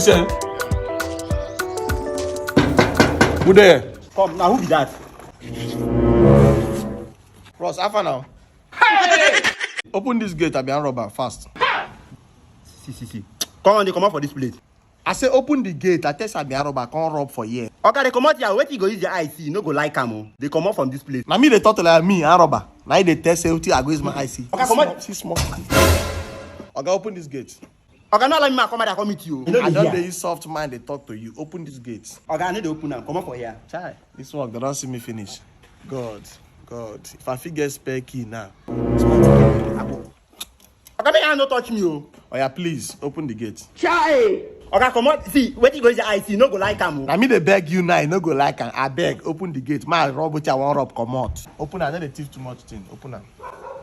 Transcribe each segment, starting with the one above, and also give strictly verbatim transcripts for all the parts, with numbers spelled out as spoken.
Say, who there? Come now, who be that? Bros, how far now? Open this gate, I be a robber fast. See, see, see. Come on, they come out for this place. I say open the gate. I tell say I be a robber, come rob for here. Oga, they come out here. Wetin you go use your eye see? You no go like am o. They come out from this place. Na me they talk to like me, a robber. Now they tell say wetin I go use my eye see. Oga, come out. See small. Oga, open this gate. Oga, no allow me, my come out, I come meet you. I don't dey use soft mind they talk to you. Open this gate. Oga, I no dey open am. Come out for here. Chai, this work, they don't see me finish. God, God. If I fit get spare key now. Oga, make you no touch me o. Oya, please, open the gate. Chai! Oga, comot. See, wetin you go use your eye see, you no go like am o. Na me dey beg you now, you no go like am. I beg, open the gate. Ma, I rob wetin I wan rob, comot. Open am, I no dey thief too much thing. Open am.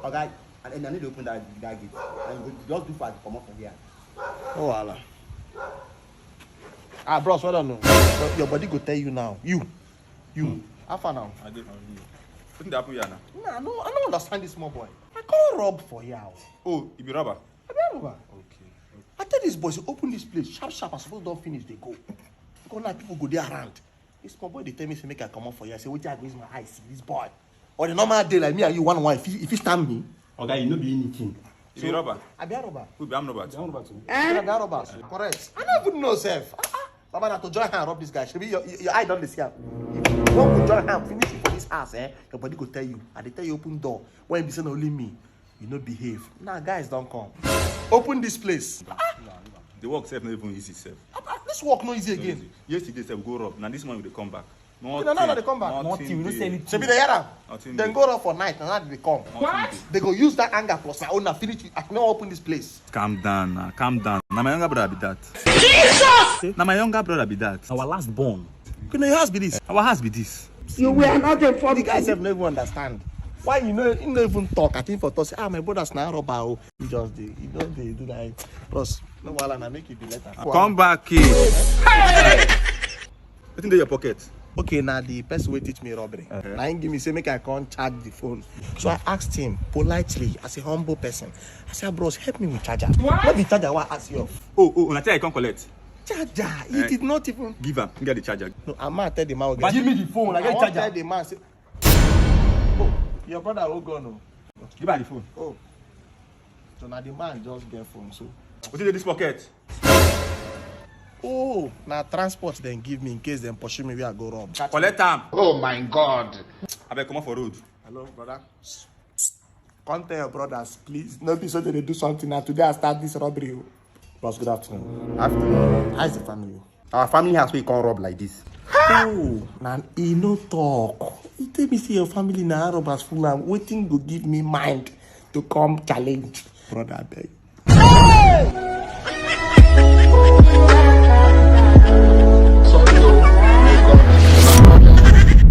Oga, I, I no dey open that, that gate. And you go just do fast, comot for here. Oh, wahala. Ah, bros, well done o. Your, your body go tell you now. You, you. How far now? I dey from you. Wetin dey happen here now? Nah, no, I don't understand this small boy. I can't rob for here o. Oh, you be robber? I be robber. Okay. I tell this boy, say, open this place. Sharp, sharp, I suppose don't finish, they go. Because now people go there around. This small boy, they tell me, say, make I come out for here. I say, what I go use my eyes see this boy. On a normal day like me and you, one, one, if he, if he stand me. Oga, you no be anything. You be robber? I be a robber. Who be, I'm robber too. I be a robber too. Eh? I be a robber. Correct. I don't even know self. Ah, ah. Baba, na to join hand rob this guy. Shebi your, your, your eye don dey see am. If you wan go join hand finish you for this house, eh? Your body go tell you. I dey tell you open door. When be say na only me, you no behave. Now guys don come. Open this place. The work sef no even easy sef. Ah, ah, this work no easy again. Yesterday sef go rob. Na this morning we dey come back. Okay, na now they come back. Nothing, we no say anything. Shebi they hear am. Nothing dey. Then go rob for night, and now they come. What? They go use that anger plus my own, na finish it. I no open this place. Calm down now, calm down. Na my younger brother be that. Jesus! Na my younger brother be that. Our last born. Okay, na your house be this. Our house be this. You were not informed. The guy sef no even understand. Why you no, you no even talk? I think for talk say, ah, my brothers na robber o. You just dey, you just dey do that. Bros, no wahala na, make it be later. Come back here. Wetin dey your pocket? Okay, na the person wey teach me robbery. Uh-huh. Na him give me say make I come charge the phone. So I asked him politely as a humble person. I said, "Bros, help me with charger." What? No be charger wey I ask you of. Oh, oh, na charger you come collect? Charger. He did not even give am. Give am the charger. No, I wan tell the man. But give me the phone. I get charger. I wan tell the man say, oh, your brother hold gun o. Give am the phone. Oh. So na the man just get phone so. Wetin dey this pocket? Oh, na transport dem give me in case dem pursue me where I go rob. Collect am. Oh my God. Abeg, comot for road. Hello, brother. Come tell your brothers, please. No be so they dey do something. Na today I start this robbery o. Boss, good afternoon. Afternoon. How is the family? Our family house wey you come rob like this. Oh, na e no talk. You tell me say your family na robbers full am. Wetin go give me mind to come challenge? Brother, abeg.